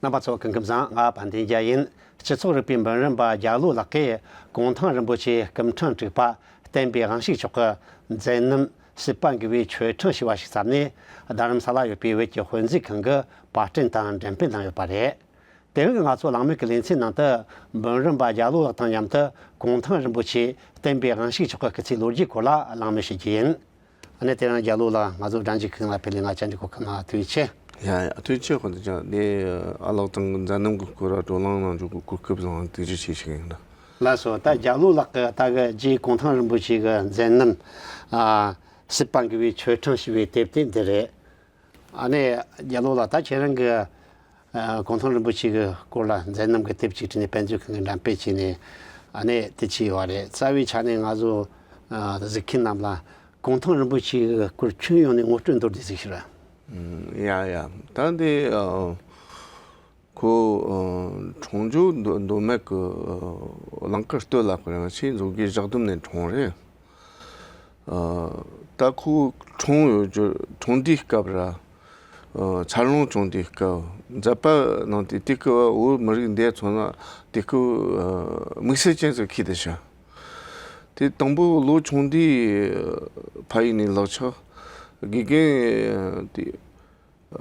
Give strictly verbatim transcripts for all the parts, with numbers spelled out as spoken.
རྣམ་པ་ཚོ་སྐུ་ཁམས་བཟང་། ང་དཔལ་ལྡན་རྒྱལ་ཡིན། སྤྱི་ཚོགས་རིག་པའི་འབུམ་རམས་པ་རྒྱ་ལོ་ལགས་ཀྱིས་གུང་ཐང་རིན་པོ་ཆེ་སྐུ་ཕྲེང་དྲུག་པ་བསྟན་པའི་དབང་ཕྱུག་མཆོག་གི་མཛད་རྣམ་སྲིད་པ་འགུལ་བའི་ཆོས་འཕྲེང་ཞེས་པ་ཞིག་བརྩམས་ནས། རྡ་རམ་ས་ལ་ཡོད་པའི་བོད་ཀྱི་དཔེ་མཛོད་ཁང་གིས་པར་སྐྲུན་དང་འགྲེམས་སྤེལ་གནང་ཡོད་པ་རེད། དེ་རིང་ང་ཚོ་གླེང་མོལ་གྱི་ལེ་ཚན་ནང་དུ་འབུམ་རམས་པ་རྒྱ་ལོ་ལགས་དང་མཉམ་དུ་གུང་ཐང་རིན་པོ་ཆེ་བསྟན་པའི་དབང་ཕྱུག་མཆོག་གི་སྐུ་ཚེའི་ལོ་རྒྱུས་སྐོར་ལ་གླེང་མོལ་བྱེད་རྒྱུ་ཡིན། ཨ་ནི་དེ་རིང་རྒྱ་ལོ་ལགས་ང་ཚོ་སྒྲ་འཇུག་ཁང་ལ་ཕེབས་ནས་ང་བཅར་འདྲི་གོ་སྐབས་གནང་བ་ཐུགས་རྗེ་ཆེ། ཡ་ཡ། ཐུགས་རྗེ་ཆེ། དཔལ་ལྡན་རྒྱལ་ལགས། དེ་ཨ་ལགས་དང་མཛད་རྣམ་གྱི་སྐོར་ལ་བགྲོ་གླེང་གནང་རྒྱུ་གི་གོ་སྐབས་བཟང་། ཐུགས་རྗེ་ཆེ་ཞུ་གི་ཡིན། ལགས་སོ། ད་རྒྱ་ལོ་ལགས་ཀྱིས་ད་གི་རྗེ་གུང་ཐང་རིན་པོ་ཆེ་གི་མཛད་རྣམ། ཨ། སྲིད་པ་འགུལ་བའི་ཆོས་འཕྲེང་ཞེས་པའི་དེབ་དེ་འདི་རེད། ཨ་ནི་རྒྱ་ལོ་ལགས། ད་ཁྱེད་རང་གིས་ཨ་གུང་ཐང་རིན་པོ་ཆེ་གི་སྐོར་ལ་མཛད་རྣམ་གྱི་དེབ་ཅིག་བྲིས་ནས་དཔེ་མཛོད་ཁང་གིས་འགྲེམས་སྤེལ་བྱས་ནས། ཨ་ནི་དེ་བྲིས་ཡོད་རེད། རྩ་བའི་ཆ་ནས་ང་ཚོ་ཨ་གཟིགས་མཁན་རྣམས་ལ་གུང་ཐང་རིན་པོ་ཆེ་གི་སྐོར་ཁྱོན་ཡོངས་ནས་ངོ་སྤྲོད་མདོར་བསྡུས་ཤིག་ཞུ་རོགས། ཡ་ཡ། ད་འདི་ཨ་ཁོ་ཨ་འཁྲུངས་རྒྱུ་མདོ་མདོ་སྨད་ཀྱི་ཨ་གླིང་དཀར་སྟོད་ལ་ཁོ་རང་ཆེས་མཛོད་དགེ་ཞག་སྡོམ་ནས་འཁྲུངས་རེད། ཨ་ད་ཁོ་འཁྲུངས་ཡོད་རྒྱུ། འཁྲུངས་དུས་སྐབས་ར། ཨ་འཚར་ལོངས་བྱུང་དུས་སྐབས། མཛད་པ་གནང་དུས། དེ་སྐབས་བོད་མི་རིགས་འདིར་མཚོན་ན་དེ་སྐབས་ཨ་དམིགས་བསལ་ཅན་ཟིག་ཁེལ་བསྡད་ཤག་དེ་དང་པོ་ལོ་ཆུང་དུས་ཕ་ཡུལ་ནས་ལག་ཆགས། དགེ་རྒན་དེ་ཨ་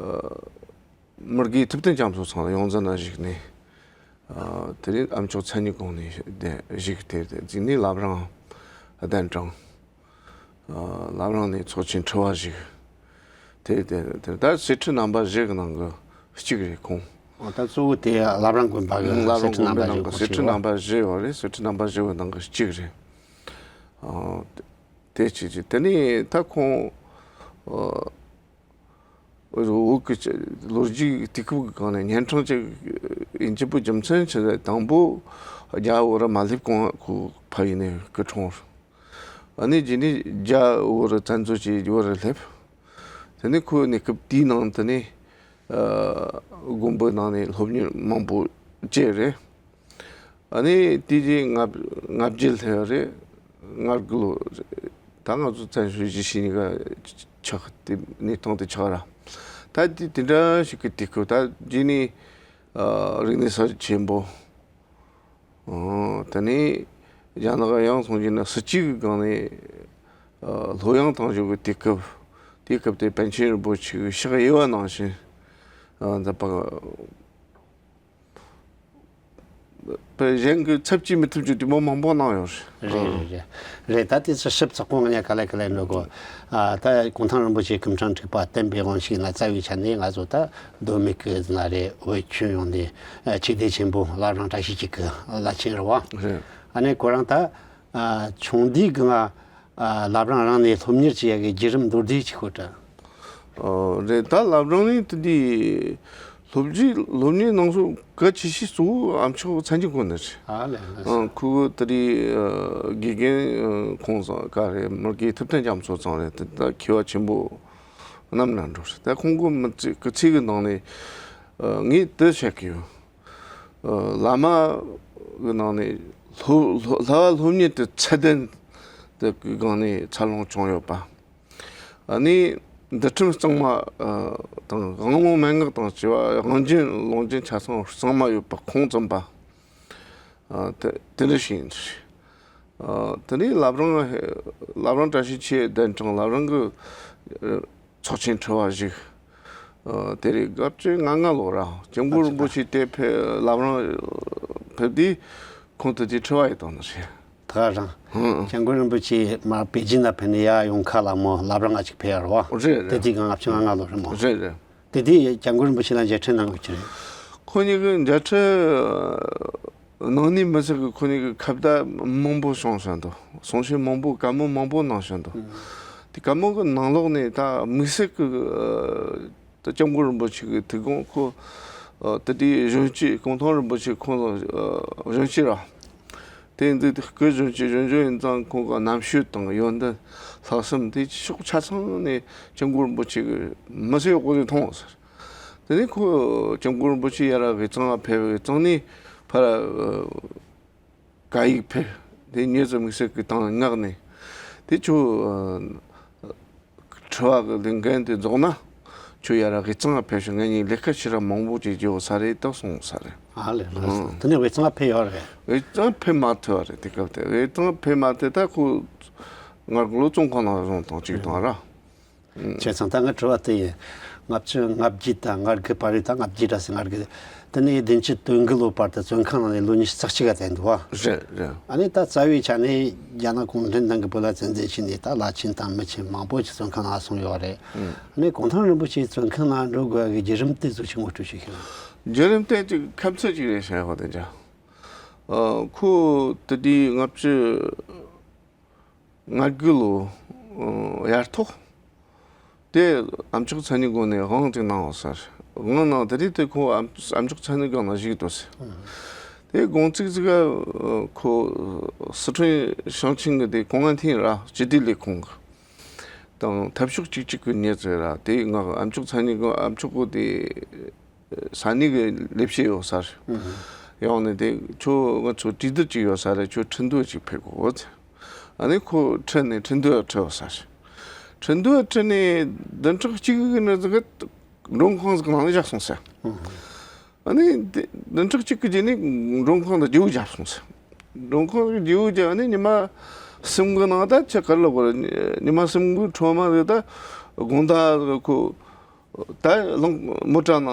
མི་དགེ་ཐུབ་བསྟན་རྒྱ་མཚོ་ཚང་ལ་ཡོངས་འཛིན་ལ་བཞུགས་ནས། ཨ་དེ་ནས་ཨ་མཆོག་མཚན་ཉིད་གོང་ནས་བཞུགས་ཏེ། དེ་ནས་བླ་བྲང་གདན་དྲངས། ཨ་བླ་བྲང་ནས་ཚོགས་ཆེན་ཁྲི་པ་བཞུགས། དེ་དེ་དེ་ད་གསེར་ཁྲི་རྣམ་པ་བཞི་གི་ནང་གི་གཅིག་རེད་ཁོང་། འོ། ད་གཙོ་བོ་དེ་བླ་བྲང་དགོན་པ་གི་བླ་བྲང་དགོན་པའི་ནང་གི་གསེར་ཁྲི་རྣམ་པ་བཞི་ཡོད་རེད། གསེར་ཁྲི་རྣམ་པ་བཞི་བའི་ནང་གི་གཅིག་རེད། ཨ་དེ་བྱས་རྗེས་དེ་ནས་ད་ཁོང་ཨ་བོད་ཀྱི་ལོ་རྒྱུས་དུས་སྐབས་ཀྱི་སྒང་ནས་གཉན་འཕྲང་ཅིག་ཡིན་གཅིག་པུ། རྒྱུ་མཚན་ཆི་ཟེར། དང་པོ་རྒྱ་བོད་ར་མ་སླེབས་གོང་ཁོ་ཕ་ཡུལ་ནས་སྐུ་འཁྲུངས། ཨ་ནི་རྗེས་ནས་རྒྱ་བོད་ར་བཙན་འཛུལ་བྱས་བོད་ར་སླེབས། དེ་ནས་ཁོའི་གནས་སྐབས་དེའི་ནང་དུ་ནས་ཨ་དགོན་པའི་ནང་ནས་སློབ་གཉེར་མང་པོ་བྱས་རེད། ཨ་ནི་དེ་རྗེས་ལྔ་ལྔ་བརྒྱད་སླེབས་རེད། ལྔ་དགུ་ལོ་རེད། ད་ང་ཚོ་བཙན་བྱོལ་གཞིས་བྱེས་གཉིས་ཀ་ཆགས་དེ་གནས་སྟངས་དེ་ཆགས་ར། ད་དེ་དེ་འདྲ་ཞིག་གི་དུས་སྐབས། ད་རྗེས་ནས་ཨ་རིག་གནས་གསར་བརྗེ་ཆེན་པོ། ཨ་དེ་ནས་རྒྱ་ནག་ཡང་སོང་རྗེས་ནས་སྲིད་ཇུས་ཀྱི་སྒང་ནས་ཨ་སློབ་ཡོན་གཏོང་རྒྱུ་གི་དུས་སྐབས། དེའི་སྐབས་དེ་པཎ་ཆེན་རིན་པོ་ཆེ་གི་ཕྱག་དབྱེ་བ་ནང་བཞིན་ཨ་མཛད་པ། པའི་གཞན་གྱི་ཚབ་བྱེད་མི་ཐུབ་རྒྱུ་དེ་མོ་མང་པོ་གནང་ཡོད་རེད། རེད་རེད་རེད་རེད། ད་དེ་ཚོ་ཞིབ་ཚགས་པོ་ང་གཉིས་ཀ་ལེ་ག་ལེ་འགྲོ་དགོས། ཨ་ད་གུང་ཐང་རིན་པོ་ཆེ་སྐུ་ཕྲེང་དྲུག་པ་བསྟན་པའི་དབང་ཕྱུག་ལ་རྩ་བའི་ཆ་ནས་ང་ཚོ་ད་མདོ་སྨད་ཀྱི་ཟེར་ན་རེད། བོད་ཁྱོན་ཡོངས་ནས་ཨ་ཆོས་སྡེ་ཆེན་པོ་བླ་བྲང་བཀྲ་ཤིས་འཁྱིལ་གྱི་བླ་ཆེན་རེད་བ། རེད། ཨ་ནི་ཁོ་རང་ད་ཨ་ཆུང་དུས་གི་ང་ཨ་བླ་བྲང་རང་ནས་སློབ་གཉེར་བྱེད་ཡག་གི་བརྒྱུད་རིམ་མདོར་བསྡུས་ཅིག་ཤོད་དྲ། ཨོ་རེད། ད་བླ་བྲང་ནས་དེ་འདྲའི་སློབ་གྲྭའི་སློབ་གཉེར་གནང་ས་གལ་ཆེ་ཤོས་གཙོ་བོ་ཨ་མཆོག་མཚན་ཉིད་གོང་ནས་རེད། ཨ་ལས་ལས། ཨང་ཁོ་བོ་དེ་རིང་ཨ་དགེ་རྒན་ཨ་ཁོང་ཚང་ག་རེད། མི་དགེ་ཐུབ་བསྟན་རྒྱ་མཚོ་ཚང་རེད། དེ་ད་མཁས་པ་ཆེན་པོ་རྣམས་ལ་འགྲོ་རེད། ད་ཁོང་གི་མི་ཚེ་སྐུ་ཚེ་གི་ནང་ནས་ཨ་ངས་དེ་བཤད་ཀྱི་ཡོད། ཨ་བླ་མ་གི་ནང་ནས་སློབ་སློབ་བསླབ་པ་སློབ་གཉེར་དེ་ཚད་ལྡན་དེ་གི་སྒང་ནས་འཚར་ལོངས་བྱུང་ཡོད་པ། ཨ་ནི་འདུལ་ཁྲིམས་གཙང་མ་ཨ་དང་དབང་ལུང་མན་ངག་དང་བཅས་པ་དབང་སྦྱོང་ལུང་སྦྱོང་ཆ་ཚང་གཙང་མ་ཡོད་པ་ཁོང་བཙུན་པ། ཨ་དེ་དེ་འདྲ་ཞིག་ཡིན། ཨ་དེ་ནས་བླ་བྲང་བླ་བྲང་བཀྲ་ཤིས་འཁྱིལ་གདན་དྲངས། བླ་བྲང་གི་ཨ་ཚོགས་ཆེན་ཁྲི་པ་བཞུགས། ཨ་དེ་རིང་སྐབས་བཅོ་ལྔ་ལྔ་ལོ་ར། སྐྱབས་མགོན་རིན་པོ་ཆེ་དེ་ཕེབས་བླ་བྲང་ཕེབས་དུས་ཁོང་དེ་དུས་ཁྲི་པ་ཡི་དང་ནི་རེད། ད་རང་ཧུང་། སྐྱབས་མགོན་རིན་པོ་ཆེ་མར་པེ་ཅིན་ལ་ཕེབས་ནས་ཡར་ཡོང་ཁ་ལ་མོ་བླ་བྲང་ང་ཅིག་ཕེབས་ཡར་བ། རེད་རེད། དེ་དུས་གང་ལྔ་བཅུ་ང་ལྔ་ལོ་རེད་མོ། རེད་རེད། དེ་དུས་སྐྱབས་མགོན་རིན་པོ་ཆེ་ལ་མཇལ་འཕྲད་གནང་དགོས་ཀྱི་རེད། ཁོ་གཉིས་ཀྱི་མཇལ་འཕྲད་གནང་ནི་མི་ཚད་ཀྱི་ཁོ་གཉིས་ཀྱི་ཁ་བརྡ་མང་པོ་བྱུང་བཞིན་འདུག་གསུང་བཤད་མང་པོ་བཀའ་མོལ་མང་པོ་གནང་བཞིན་འདུག་ཨུ། དེ་བཀའ་མོལ་གྱི་ནང་ལོགས་ནས་ད་དམིགས་བསལ་གྱི་ད་སྐྱབས་མགོན་རིན་པོ་ཆེ་གི་ཐུགས་དགོངས་ཁོ་ཨ་དེ་དུས་གཞོན་སྐྱེས་གུང་ཐང་རིན་པོ་ཆེ་ཁོང་ལ་ཨ་གཞོན་སྐྱེས་ར། དེ་འདི་སྐུ་གཞོན་སྐྱེས་གཞོན་གཞོན་ཡིན་ཙང་ཁོང་གི་རྣམ་དཔྱོད་དང་ཡོན་ཏན་ལྷག་བསམ་དེ་ཕྱོགས་ཆ་ཚང་ནས་སྐྱབས་མགོན་རིན་པོ་ཆེ་གི་མི་ཚེ་གོ་དེ་མཐོང་ཟེར། དེ་ནས་ཁོ་སྐྱབས་མགོན་རིན་པོ་ཆེ་ཡར་དབུས་གཙང་ལ་ཕེབས། དབུས་གཙང་ནས་ཕར་ཨ་བཀའ་ཡིག་ཕེབས། དེ་མྱི་ཚོ་དམིགས་བསལ་གྱི་དང་མངགས་ནས་དེ་ཁྱོད་ཨ་ཁྲི་པ་གི་ལས་འགན་དེ་རྫོགས་ན་ཁྱོད་ ཁྱོད་ཡར་དབུས་གཙང་ཕེབས་ཤིང་ངེད་གཉིས་ལས་ཀ་ཞེ་དྲག་མང་པོ་ཅིག་བྱེད་ས་རེད་ད་གསུངས་ས་རེད། ཨ་ལས་ལགས་སོ། ཨང་། དེ་ནས་དབུས་གཙང་ཕེབས་ཡོད་རེད། དབུས་གཙང་ཕེབས་མ་ཐུབ་པ་རེད་དེ་སྐབས་དེ་དབུས་གཙང་ཕེབས་མ་ཐུབ་ད་ཁོ་ང་ལོ་བཙོན་ཁང་ནང་བཟུང་བཏང་གཅིག་དང་ར། བྱས་ཙང་ད་ངའི་དྲི་བ་དེ་ཡིན། ལྔ་བཅུ་ང་བརྒྱད་དང་ང་དགུ་བར་རེད་ད་ང་བརྒྱད་ར་ཟེར་ང་དགུ། དེ་ནས་བདུན་ཅུ་དོན་དགུ་ལོ་བར་དུ་བཙོན་ཁང་ནང་ནས་ལོ་ཉི་ཤུ་རྩ་གཅིག་ག་བསྡད་འདུག་བ། རེད་རེད། ཨ་ནི་ད་རྩ་བའི་ཆ་ནས་རྒྱ་ནག་གུང་ཁྲན་ཏང་གིས་བོད་ལ་བཙན་འཛུལ་བྱས་ནས་ད་བླ་ཆེན་དང་མི་ཆེན་མང་པོ་ཞིག་བཙོན་ཁང་ནང་སོང་ཡོད་རེད། ཨ་ནི་གུང་ཐང་རིན་པོ་ཆེ་བཙོན་ཁང་ནང་འགྲོ་དགོས་པའི་བརྒྱུད་རིམ་དེ་ཚོ་ཞིག་ངོ་སྤྲོད་ཞུ་ཤེས་ན། བརྒྱུད་རིམ་དེ་ཅིག་ཁ་མཚར་ཅིག་རེད་ཤག་ཧོ་དེ་འདྲ། ཨ། ཁོ་དེ་དུས་ལྔ་བཅུ་ང་དགུ་ལོ་ཨ་ཡར་ཐོག་དེ་ཨ་མཆོག་མཚན་ཉིད་དགོན་ནས་དབང་ཅིག་གནང་བ་ཟེར། དབང་གནང་དེ་དུས་དེ་ཁོ་ཨ་ཨ་མཆོག་མཚན་ཉིད་དགོན་ན་བཞུགས་འདུག་ཟེར། དེ་དགོང་ཚིགས་ཅིག་ག་ཁོ་སི་ཁྲོན་ཞིང་ཆེན་གྱི་དེ་公安厅ར་སྤྱི་བདེ་ལས་ཁུངས་ཀྱི་དང་འཐབ་ཕྱོགས་གཅིག་གཅིག་གི་ཉེ་ཚེ་ར་དེ་ང་ཨ་མཆོག་མཚན་ཉིད་དགོན་ཨ་མཆོག་གི་དེ། ས་གནས་ཀྱི་ལས་བྱེད་ཡོད་ས་རེད། ཡོང་ནས་དེ་ཁྱོད་ང་ཚོ་གྲོས་བསྡུར་ཅིག་ཡོད་ས་རེད། ཁྱོད་ཁྲི་འདུ་ཅིག་ཕེབས་དགོས། ཨ་ནི་ཁོ་ཁྲིད་ནས་ཁྲི་འདུ་ཁྲིད་ཡོད་ས་རེད། ཁྲི་འདུ་ཁྲིད་ནས་བདུན་ཕྲག་གཅིག་གི་ནང་ཙམ་གི་མགྲོན་ཁང་ཟིག་ནང་ལ་བཞག་སོང་ཟེར། ཨ་ནི་དེ་བདུན་ཕྲག་གཅིག་གི་རྗེས་ནས་མགྲོན་ཁང་དུ་རྒྱུ་བརྒྱབ་སོང་ཟེར། མགྲོན་ཁང་གི་རྒྱུ་བརྒྱབ་ནས་ཉི་མ་གསུམ་གི་ནང་ད་ཆ་གར་ལོག་གི་རེད། ཉི་མ་གསུམ་གི་འཕྲོ་མ་ཟིག་ད་དགོང་དག་ཁོ། ད་རླངས་མོ་ཊ་ནང་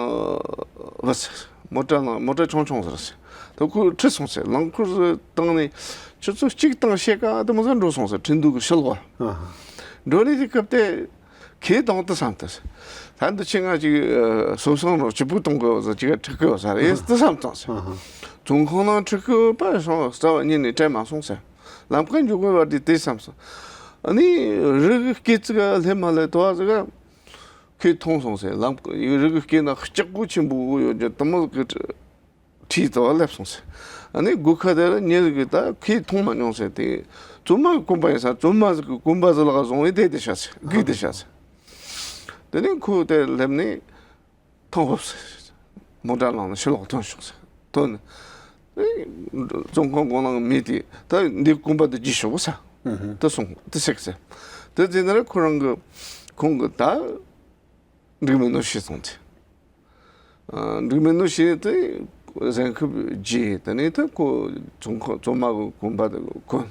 བུད་ཟེར། མོ་ཊ་ནང་མོ་ཊ་ཆུང་ཆུང་ཟེར་ཟེར། ད་ཁོ་ཁྲིད་སོང་ཟེར། རླངས་འཁོར་ཟིག་བཏང་ནས་ཆུ་ཚོད་གཅིག་དང་ཕྱེད་ཀ་དེ་མོ་ཟིག་འགྲོ་སོང་ཟེར། ཁྲི་འདུ་གི་ཕྱི་ལོགས། ཨ་ཧ། འགྲོ་ནས་དེ་སྐབས་དེ་ཁོས་དང་དེ་བསམ་ཐལ་ཟེར། ད་འདི་ཕྱི་ང་ཅིག་སོ་སང་རོགས་སྐྱིད་པོ་གཏོང་དགོས་ཟེར་ཅིག་ཁྲིད་དགོས་ཟེར་ཨེ་དེ་བསམ་བཏང་ཟེར། ཨ་ཧ། བཙོན་ཁང་ནང་ཁྲིད་དགོས་པ་སོང་རྩ་བ་ཉིད་ནས་དྲན་མ་སོང་ཟེར། ལམ་ཁ་འཇུག་དགོས་པ་དེ་དེ་བསམ་སོང་། ཨ་ནི་རི་གི་སྐེད་ཙིག་ག་སླེབས་མ་སླེབས་དོ་བ་ཟིག་ག་ཁོས་མཐོང་སོང་ཟེར། ལམ་རི་གི་སྐེད་ན་ལྕགས་སྒོ་ཆེན་པོ་ཡོད་ཀྱི་དེ་མོ་གི་ཁྲིད་དོ་བ་སླེབས་སོང་ཟེར། ཨ་ནི་སྒོ་ཁ་དེ་ལ་མྱི་ཟིག་གིས་ད་ཁོས་མཐོང་མ་མྱོང་ཟེར། དེ་བཙོན་མ་གི་གོན་པ་ཡིན་ས། བཙོན་མ་ཟིག་གིས་གོན་པ་ཟིག་ལག་བཟུང་བས་བསྡད་དེ་བཞག་ཟེར། སྒུག་བསྡད་བཞག་ཟེར། དེ་ནས་ཁོ་དེ་སླེབས་ནས། ཐོན་ཧོབ་ཟེར། མོ་ཊ་ནང་ནས་ཕྱི་ལོགས་ཐོན་ཤོག་ཟེར། ཐོན་ནས། བཙོན་ཁང་སྒོ་ནང་མི་དེ་ད་འདི་གོན་པ་དེ་བརྗེས་ཤོག་ཟེར། ཨུ་ཧུ། དེ་སོང་དེ་ཟེར་ཟེར། དེ་ཟེར་ན་ར་ཁོ་རང་གི་ཁོང་གི་ད་འགྲིག་མེད་ནོ་ཤི་སོང་དེ། ཨ། འགྲིག་མེད་ནོ་ཤི་དེ་གཟན་ཤུབས་བརྗེས། དེ་ནས་ད་ཁོ་བཙོན་ཁང་བཙོན་མ་གི་གོན་པ་དེ་གོན།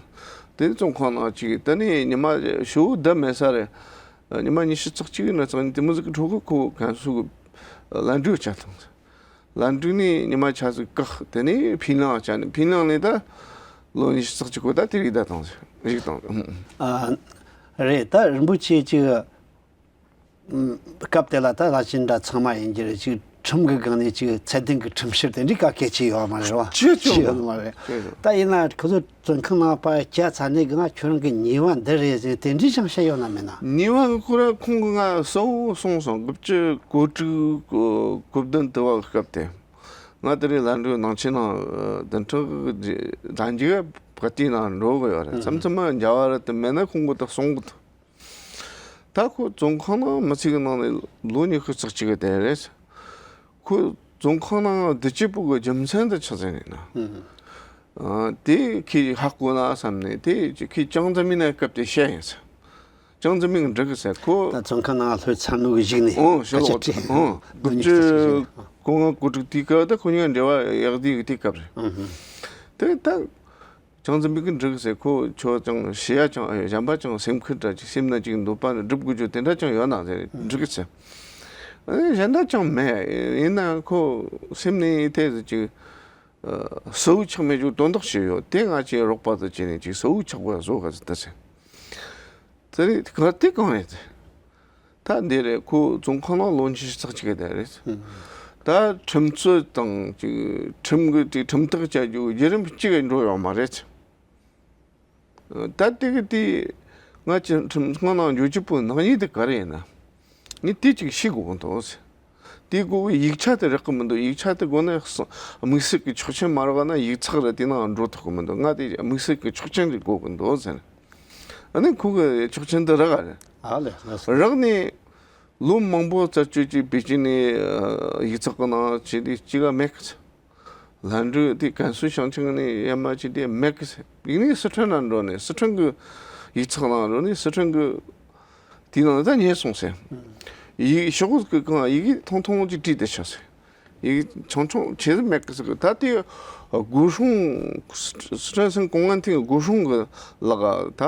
དེ་བཙོན་ཁང་ནང་ཅིག་དེ་ནས་ཉི་མ་ཞོ་བདུན་མེད་ས་རེད། ཉི་མ་ཉི་ཤུ་རྩ་གཅིག་ན་རྩ་གཉིས་དེ་མོ་ཟིག་གི་འཕྲོ་གི་ཁོ་ཀན་སུའུ་གི་ལན་ཀྲུའུ་བཅར་བཏང་ཟེར། ལན་ཀྲུའུ་ནས་ཉི་མ་ཆ་ཟིག་བཀག་དེ་ནས་ཕིན་ལང་བཅར་ནས་ཕིན་ལང་ནས་ད་ལོ་ཉི་ཤུ་རྩ་གཅིག་གོ་ད་དེ་རིགས་ད་བཏང་ཟེར་རིགས་བཏང་། ཨ། རེད། ད་རིན་པོ་ཆེ་ཅིག་སྐབས་དེ་ལ་ད་ལ་ཅི་འདྲ་ཚང་མ་ཡིན་གྱི་རེད། ཅིག་ཁྲིམས་ཀྱི་སྒང་ནས་ཅིག་ཚད་ལྡན་གྱི་ཁྲིམས་བཤེར་དེ་འདྲའི་ག་གལ་ཆེ་ཡོད་མ་རེད་བ། ཆེ་ཆེ་ཡོད་མ་རེད། ཆེ་ཆེ། ད་ཡིན་ན་ཁོ་ཚོ་བཙོན་ཁང་ནང་ཕར་བསྐྱལ་ཚར་ནས་གང་ཁྱོད་རང་གི་ཉེས་པ་འདི་རེད་ཟེར་དེ་འདྲའི་ཅང་བཤད་ཡོད་ན་མེད་ན། ཉེས་པ་ཁོ་ར་ཁོང་གི་ང་གསལ་བོ་གསུངས་སོང་། དགུ་བཅུ་གོ་དྲུག་གོ་བདུན་དུ་བ་སྐབས་དེ་ང་དེ་རིང་ལན་ཀྲུའུ་ནང་ཆེན་ནང་བདུན་ཕྲག་གི་ཟླ་མཇུག་བ་དེའི་ནང་འགྲོ་གི་ཡོད་རེད། མཚམས་མཚམས་མ་འཇལ་བ་རེད་དེ་མེད་ན་ཁོང་གི་ད་གསུང་གི་འདུག་ད་ཁོ་བཙོན་ཁང་ནང་མི་ཚེ་གི་ནང་ནས་ལོ་ཉི་ཤུ་རྩ་གཅིག་གི་དེ་རེད། ཁོ་བཙོན་ཁང་ནང་བསྡད་རྒྱུ་བོ་གི་རྒྱུ་མཚན་དེ་ཆི་ཟིག་ཡིན་ན། ཨ། དེ་ཁོས་ཧ་གོ་ན་བསམ་ནས་དེ་ཁོས་ཅང་ཙེ་མིན་ན་སྐབས་དེ་བཤད་ཡིན་ཟེར། ཅང་ཙེ་མིན་གྱིས་འགྲིག་གི་ཟེར་ཁོ། ད་བཙོན་ཁང་ནང་ལྷོད་ཚར་ནོ་གི་གཞུག་ནས་ཨོ་ཕྱི་ལོགས་སྐད་ཆ་དྲིས། ཨོ་དགུ་བཅུ་གོ་ལྔ་གོ་དྲུག་དེའི་སྐབས་ད་ཁོ་གཉིས་འབྲེལ་བ་ཡག་དུས་ཀྱི་དེའི་སྐབས་རེད། དེ་ད། ཅང་ཙེ་མིན་གྱིས་འགྲིག་ཟེར། ཁོ་ཁྱོད་ཅང་ཤེས་ཡ་ཅང་ཨེ་གཞན་པ་ཅང་སེམས་ཁུར་འདྲ་ཅིག་སེམས་ན་ཅིག་འདོད་པ་འདྲ་སྒྲུབ་དགོས་རྒྱུ་དེ་འདྲ་ཅང་ཡོད་ན་ཟེར་འགྲིག་ཟེར། ཨེ་གཞན་དག་ཅང་མེད། ཡིན་ན་ཁོ་སེམས་ནས་དེ་ཟེར་ཅིག་ཨ་གསལ་བོ་ཆགས་མེད་རྒྱུ་དོན་དག་ཞིག་ཡོད། དེ་ང་ཅིག་རོགས་པ་ཚོ་བྱས་ནས་ཅིག་གསལ་བོ་ཆགས་པ་བཟོ་ག་ཟེར་ད་ཟེར། དེ་རེད་ག་དེ་གང་རེད། ད་འདི་རེད། ཁོ་བཙོན་ཁང་ནང་ལོ་ཉི་ཤུ་རྩ་གཅིག་གི་དེ་རེད། ད་ཁྲིམས་རྩོད་དང་ཅིག་ཁྲིམས་ཀྱི་དེ་ཁྲིམས་ཐག་བཅད་རྒྱུ་བརྒྱུད་རིམ་གཅིག་གི་འགྲོ་ཡོད་མ་རེད། ད་དེ་གི་དེ་ང་ཅི་ཁྲིམས་ཁང་ནང་འཇུག་རྒྱུ་བོ་ནག་ཉེས་དེ་ག་རེ་ཡིན་ན། ངས་དེ་ཅིག་ཤེས་དགོས་ཀྱི་འདུག་ཟེར། དེ་དགོས་ཀྱི་ཡིག་ཆ་དེ་རག་གི་མི་འདུག་ཡིག་ཆ་དེ་དགོས་ན་དམིགས་བསལ་གྱི་ཆོག་མཆན་མ་རག་ན་ཡིག་ཚགས་རེ་དེ་ནང་འགྲོ་ཐུབ་ཀྱི་མི་འདུག་ང་དེ་དམིགས་བསལ་གྱི་ཆོག་མཆན་རེ་དགོས་ཀྱི་འདུག་ཟེར། ཨ་ནི་ཁོ་གི་ཆོག་མཆན་དེ་རག་ག་རེད། ཨ་ལས་ལགས་སོ། རག་ནས་ལོ་མང་པོ་རྩད་གཅོད་ཀྱིས་པེ་ཅིན་ནས་ཡིག་ཚགས་ཀྱི་ནང་བྱས་ཏེ་ཅི་ག་མེད་གི་ཟེར། ལན་ཀྲུའུ་དེ་ཀན་སུའུ་ཞིང་ཆེན་ནས་ཡར་མར་བྱས་ཏེ་མེད་གི་ཟེར། ཡིན་ནའི་སི་ཁྲོན་ན་འགྲོ་ནས་སི་ཁྲོན་གྱི་ཡིག་ཚགས་ནང་འགྲོ་ནས་སི་ཁྲོན་གྱི་དེའི་ནང་ད་རྙེད་སོང་ཟེར། ཡི་གེ་ཤོག་གུ་གང་ཡི་གེ་ཐུང་ཐུང་ཅིག་བྲིས་ཏེ་ཤག་ཟེར། ཡི་གེ་ཆུང་ཆུང་བྱེད་མེད་གི་ཟེར་གི། ད་དེ་སྒོ་སྲུང་ཧྲན་སེང་公安厅གི་སྒོ་སྲུང་གི་ལག་ད་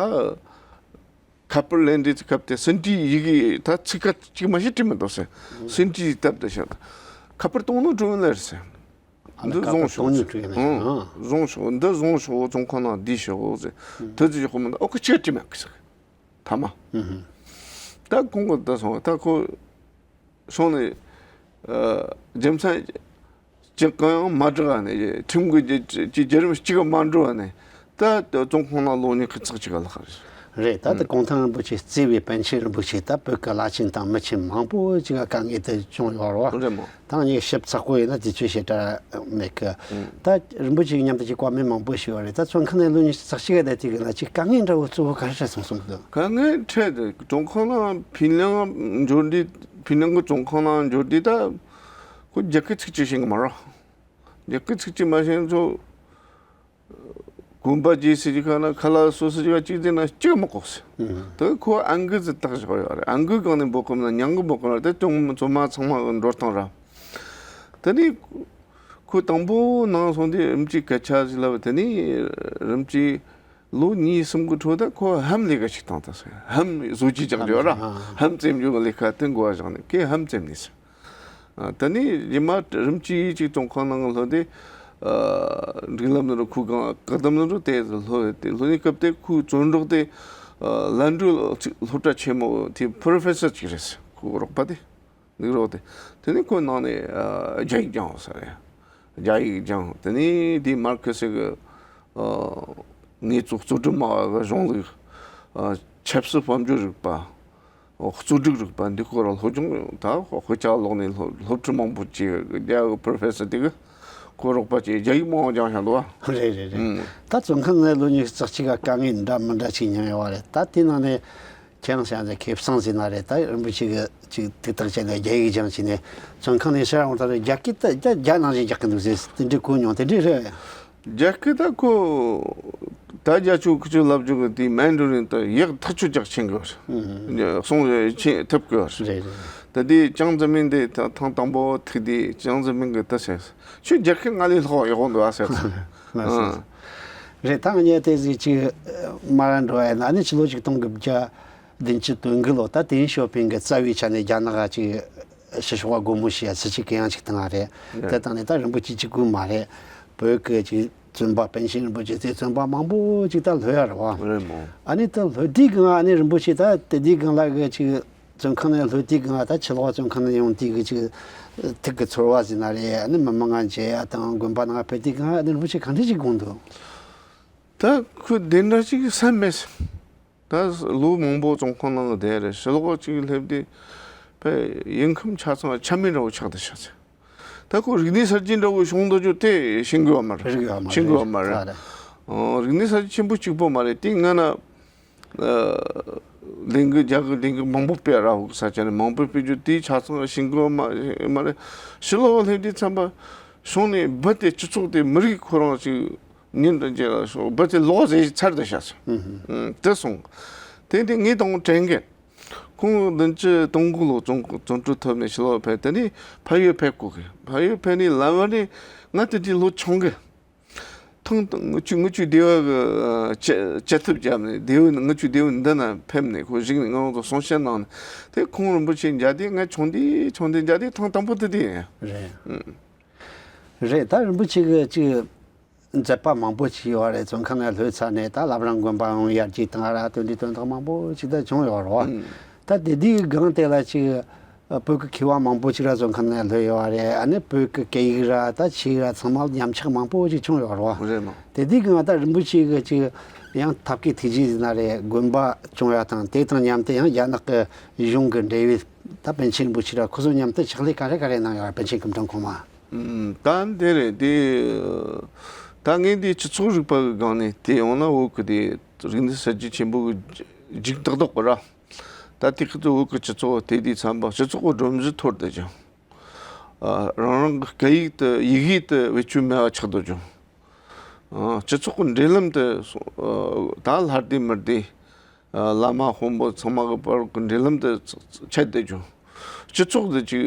ཁ་པར་ལེན་དུས་སྐབས་དེ་ཟིན་བྲིས་ཡི་གེ་ད་ཚིག་ཁ་གཅིག་མ་ཞིག་བྲིས་མི་འདུག་ཟེར། ཟིན་བྲིས་བཏབ་དེ་ཤག་ཁ་པར་གཏོང་ནོ་འགྲོ་ལེར་ཟེར། འདི་བཟུང་ཤོག་ཟེར། ཨང་། བཟུང་ཤོག་འདི་བཟུང་ཤོག་བཙོན་ཁང་ནང་བསྡུས་ཤོག་ཟེར། དེ་ཚོ་ཡག་པོ་མི་འདུག་ཨོ་ཁ་ཅིག་བྲིས་མེད་གི་ཟེར། ཐ་མ། ད་ཁོང་གིས་ད་སོང་ད་ཁོ་སོང་ནས་ཨ་རྒྱུ་མཚན་ཅི་གང་ཡང་མ་བསྒྲགས་ནས་ཁྲིམས་ཀྱི་རྒྱུ་རྒྱུ་རྒྱུ་རིམ་གཅིག་མ་འགྲོ་བ་ནས་ད་བཙོན་ཁང་ནང་ལོ་གཉིས་ཀྱི་ཙག་ཅིག་ལྷག་རེད། རེད། ད་ལྟ་གུང་ཐང་རིན་པོ་ཆེ་གཙོས་པའི་པཎ་ཆེན་རིན་པོ་ཆེ་ད་བོད་ཀྱི་བླ་ཆེན་དང་མི་ཆེན་མང་པོ་ཅིག་ག་དཀའ་ངལ་དེ་བྱུང་ཡོད་རེད་བ། རེད་མོ། ད་ངས་ཞིབ་ཚགས་པོ་ཡིན་ན་དེ་ཚོའི་བཤད་གྲྭ་མེད་གི། ད་རིན་པོ་ཆེའི་མཉམ་དུ་ཅིག་བཀའ་མོལ་མང་པོ་ཞིག་ཡོད་རེད། ད་བཙོན་ཁང་ནས་ལོ་ཉི་ཤུ་རྩ་གཅིག་ག་བསྡད་དུས་ཀྱི་ལ་ཅིག་དཀའ་ངལ་འདྲ་བོ་གཙོ་བོ་ག་རེ་འཕྲད་སོང་གསུངས་འདུག་དཀའ་ངལ་འཕྲད་དེ་བཙོན་ཁང་ནང་ཕིན་ལན་འབྱོར་དུས་ཕིན་ལན་གྱི་བཙོན་ཁང་ནང་འབྱོར་དུས་ད་ཁོ་རྒྱ་སྐད་ཚིག་གཅིག་ཤེས་གི་མ་རེད། རྒྱ་སྐད་ཚིག་གཅིག་མ་ཤེས་ཚོ། དགོན་པ་རྗེས་སུ་ཅིག་ག་ན་ཁ་ལག་སོ་སོ་ཅིག་ག་གཅིག་བསྡད་ན་གཅིག་མི་ལྐོག་ཟེར། དེ་ཁོ་ཨང་ཀི་ཟིག་བཏགས་བཞག་ཡོད་རེད། ཨང་ཀི་སྒང་ནས་འབོད་གོ་མིན་ན་མྱིང་གི་འབོད་གོ་ན་དེ་ཅུང་མི་ཚོ་མ་ཚང་མ་གི་འགྲོ་སྟངས་ར། དེ་ནས་ཁོ་དང་པོ་ནང་སོང་དུས་རིམ་གྱིས་སྐད་ཆ་ཟིག་ལབ། དེ་ནས་རིམ་གྱིས་ལོ་གཉིས་གསུམ་གི་འཕྲོ་ད་ཁོ་ལྷམ་ལས་ཀ་ཞིག་བཏང་ད་ཟེར། ལྷམ་བཟོ་བཅོས་རྒྱག་རྒྱུ་ར། ལྷམ་བཙེམ་རྒྱུ་གི་ལས་ཀ་དེ་འགོ་བ་བཞག་ནས་ཁོས་ལྷམ་བཙེམ་ནས་ཟེར། ཨ། དེ་ནས་རྗེས་མ་རིམ་གྱིས་ཅིག་བཙོན་ཁང་ནང་ལྷོད་དེ། ཨ། སྒྲིག་ལམ་ནང་ཁུག་གང་བཀག་སྡོམ་ནང་དེ་ལྷོད་དེ་ལྷོད་ནས་སྐབས་དེ་ཁོའི་བཙོན་རོགས་དེ། ཨ། ལན་གྲུ་ཅིག་སློབ་གྲྭ་ཆེན་མོ་དེ་པྲོ་ཕེ་སར་ཅིག་རེད་ཟེར། ཁོའི་རོགས་པ་དེ་འདུག་རོགས་དེ། དེ་ནས་ཁོའི་ནང་ནས། ཨ། རྒྱ་ཡིག་སྦྱང་ཟེར་རེད། རྒྱ་ཡིག་སྦྱང་། དེ་ནས་དེ་མར་ཁེ་སི་གི། ཨ། དངོས་གཙོ་གཙོ་སྒྲུབ་སྨྲ་བ་གི་གཞུང་ལུགས། ཨ། ཆབ་སྲིད་དཔལ་འབྱོར་རིག་པ། གཙོ་སྒྲིག་རིག་པ་འདི་སྐོར་ལ་སློབ་སྦྱོང་ད་དཔེ་ཆ་ཀློག་ནས་སློབ་སློབ་ཁྲིད་མང་པོ་བྱས། རྒྱ་གི་པྲོ་ཕེ་སར་དེ་གིས་ཁོ་རོགས་པ་བྱས་རྒྱ་ཡིག་མང་པོ་སྦྱངས་བཞག་འདུག་བ། རེད་རེད་རེད། ཨང་། ད་བཙོན་ཁང་ནས་ལོ་ཉི་ཤུ་རྩ་གཅིག་ག་དཀའ་ངལ་འདྲ་མི་འདྲ་ཅིག་མྱངས་ཡོད་བ་རེད། ད་དེ་ནང་ནས་ཁྱེད་རང་བཤད་ན་ཁེ་བཟང་ཟེར་ན་རེད། ད་རིན་པོ་ཆེ་གིས་ཅིག་ཐུགས་ཐག་བཅད་ནས་རྒྱ་ཡིག་སྦྱངས་བྱས་ནས་བཙོན་ཁང་ནས་ཕྱིར་འོང་ད་རྒྱ་སྐད་ད་རྒྱ་རྒྱ་ནང་བཞིན་རྒྱག་གི་འདུག་ཟེར། དེ་འདྲའི་གོ་མྱོང་། དེ་འདྲའི་རེད། རྒྱ་སྐད་ད་ཁོ་ད་རྒྱ་ཆོས་ཁུ་ཆོས་ལབ་རྒྱུ་གི་དེའི་མན་ཌུ་རིན་ད་ཡག་ཐག་ཆོད་རྒྱག་ཤེས་གི་ཡོད་རེད། གསུང་ཤེས་ཐུབ་གི་ཡོད་རེད། རེད་རེད། ད་དེ་ཅང་ཙེ་མིན་དེ་ད་ཐེངས་དང་པོ་ཐུག་དུས་ཅང་ཙེ་མིན་གིས་ད་ཟེར། ཁྱོད་རྒྱ་སྐད་ང་ལས་ལྷག་ཡག་པོ་འདུག་ཨ་ཟེར། ལགས་སོ། ཨང་། རེད། ད་ངས་དེ་ཟིག་ཅིག་མར་འགྲོ་ཡ་ན་ནི་ཕྱི་ལོ་ཆིག་སྟོང་དགུ་བརྒྱ་བདུན་ཅུ་དོན་དགུ་ལོ་ད་ཏེང་ཞའོ་ཕིང་གི་རྩ་བའི་ཆ་ནས་རྒྱ་ནག་ག་ཅིག་ཕྱི་ཕྱོགས་པ་སྒོ་མོ་ཕྱེ་ཡ་སྲིད་ཇུས་གུ་ཡངས་ཅིག་བཏང་བ་རེད། ཡ། དེ་དང་ནི་ད་རིན་པོ་ཆེ་གཅིག་པུ་མ་རེད། བོད་ཀྱི་ཅིག་བཙོན་པ་པཎ་ཆེན་རིན་པོ་ཆེ་ཚོའི་བཙོན་པ་མང་པོ་ཅིག་ད་ལྷོད་ཡ་རེད་བ། རེད་མོ། ཨ་ནི་ད་ལྷོད་དུས་སྒང་ཨ་ནི་རིན་པོ་ཆེ་ད་དེ་དུས་སྒང་ལ་གི་ཅིག་བཙོན་ཁང་ནས་ལྷོད་དུས་སྒང་ད་ཕྱི་ལོགས་བཙོན་ཁང་ནས་ཡོང་དུས་གི་ཅིག་ཐུགས་ཀྱི་ཚོར་བ་ཟེར་ན་རེད། ཨ་ནི་མི་མང་ང་མཇལ་ཡ་དང་དགོན་པ་ནང་ཕེབས་དུས་སྒང་ཨ་ནི་རིན་པོ་ཆེ་གང་འདྲ་ཅིག་དགོངས་འདུག་ད་ཁོས་དེ་འདྲ་ཅིག་བསམ་མེད། ད་ལོ་མང་པོ་བཙོན་ཁང་ནང་བསྡད་རེད། ཕྱི་ལོགས་ཅིག་སླེབས་དུས་ཕ་ཡུལ་ཁམས་ཆ་ཚང་ཆ་མེད་འདྲ་བོ་ཆགས་བསྡད་ཤག་ཟེར། ད་ཁོ་རིག་གནས་གསར་བརྗེ་འདྲ་བོ་བྱུང་འདུག་རྒྱུ་དེ་ཤེས་དགོས་པ་མ་རེད། རིག་ཡོད་མ་རེད། ཤེས་དགོས་པ་མ་རེད། ཨ་རེད། ཨོ། རིག་གནས་གསར་བརྗེ་ཆེན་པོ་གཅིག་པོ་མ་རེད། དེ་སྔ་ན་ཨ་ལས་འགུལ་རྒྱ་གི་ལས་འགུལ་མང་པོ་སྤེལ་ར། འུ་ས་ཆ་ནས་མང་པོ་སྤེལ་རྒྱུ་དེ་ཆ་ཚང་ཤེས་དགོས་པ་མ་མ་རེད། ཕྱི་ལོགས་སླེབས་དུས་ཙམ་པ་བྱུང་ནས་རྦད་དེ་སྤྱི་ཚོགས་དེ་མི་རིགས་ཁོ་རང་ཅིག་ཉིན་དང་རྗེས་ལ་སོགས་རྦད་དེ་ལོག་ཟེར་ཚར་དུ་བཞག་སོང་། ཨུ་ཧུ། ཨུ། དེ་སོང་། དེ་འདི་ངས་དང་དྲན་གི། ཁོང་བདུན་ཅུ་དོན་དགུ་ལོ་བཙོན་བཙོན་གྲོལ་ཐོབ་ནས་ཕྱི་ལོགས་ཕེབས། དེ་ནས་ཕ་ཡུལ་ཕེབས་དགོས་གི། ཕ་ཡུལ་ཕེབས་ནས་ལམ་བར་ནས་ང་དེ་དུས་ལོ་ཆུང་གི། ཐང་དང་ངུ་ཆུ་ངུ་ཆུ་སྡེ་བ་གི་ཨ་བཅད་བཅད་ཐབས་བརྒྱབ་ནས་སྡེ་བ་ངུ་ཆུ་སྡེ་བ་འདི་ན་ཕེབས་ནས་ཁོ་གཞུག་ནས་ང་རང་ཚོ་གསུང་བཤད་གནང་ནས། དེ་ཁོང་རིན་པོ་ཆེ་མཇལ་དུས་ང་ཆུང་དུས་ཆུང་དུས་མཇལ་དུས་ཐེངས་དང་པོ་དེ་དེ་ཡིན། རེད། ཨུ། རེད། ད་རིན་པོ་ཆེ་གི་ཅིག་མཛད་པ་མང་པོ་ཅིག་ཡོད་རེད། བཙོན་ཁང་ནས་ལྷོད་ཚར་ནས་ད་བླ་བྲང་དགོན་པ་ཡང་ཡར་རྒྱས་བཏང་ར། དོན་འདི་དོན་དག་མང་པོ་ཅིག་ད་བྱུང་ཡོད་རེད་བ། ཨང་། ད་དེ་དུས་སྒང་དེ་ལ་ཅིག་བོད་ཀྱི་མཁས་དབང་མང་པོ་ཅིག་ར་བཙོན་ཁང་ནས་ལྷོད་ཡོད་རེད། ཨ་ནི་བོད་ཀྱི་སྐད་ཡིག་ར་ད་ཆོས་ར་ཚང་མ་ཉམས་ཆག་མང་པོ་ཅིག་བྱུང་ཡོད་རེད་བ། རེད་མོ། དེ་དུས་སྒང་ད་རིན་པོ་ཆེ་གི་ཅིག་ཡང་ཐབས་མཁས་ཐུགས་རྗེ་ཟེར་ན་རེད། དགོན་པ་བྱུང་ཡ་དང་དེ་དང་མཉམ་དུ་ཡང་རྒྱ་ནག་གི་གཞུང་གི་འབྲེལ་ཡོད་ད་པཎ་ཆེན་རིན་པོ་ཆེ་ར་ཁོ་ཚོ་མཉམ་དུ་ཕྱག་ལས་ག་རེ་ག་རེ་གནང་ཡོད་རེད། པཎ་ཆེན་སྐུ་ཕྲེང་གོང་མ། ཨུམ། ད་འདི་རེད་དེ། ད་ངས་འདི་སྤྱི་ཚོགས་རིག་པ་གི་སྒང་ནས་དེ་ཡོང་ན་འོ་གི་དེ་རིག་གནས་གསར་བརྗེ་ཆེན་པོ་གི་འཇིགས་ཏག་ཏག་པ་ར། ད་དེ་ཁི་ཚོ་འོ་གི་སྤྱི་ཚོགས་དེ་དུས་ཚན་པ་སྤྱི་ཚོགས་གི་སྒྲོམ་གཞི་འཐོར་བསྡད་ཅིང་། ཨ། རང་རང་གི་སྐད་ཡིག་དེ་ཡི་གེ་དེ་བེད་སྤྱོད་མེད་པ་ཆགས་བསྡད་ཅིང་། ཨ། སྤྱི་ཚོགས་གི་འབྲེལ་ལམ་དེ་སོ། ཨ། ད་ལྷ་སྡེ་མི་སྡེ། ཨ། བླ་མ་དཔོན་པོ་ཚང་མ་གི་བར་གྱི་འབྲེལ་ལམ་དེ་ཆད་བསྡད་ཅིང་། སྤྱི་ཚོགས་འདི་ཅིག་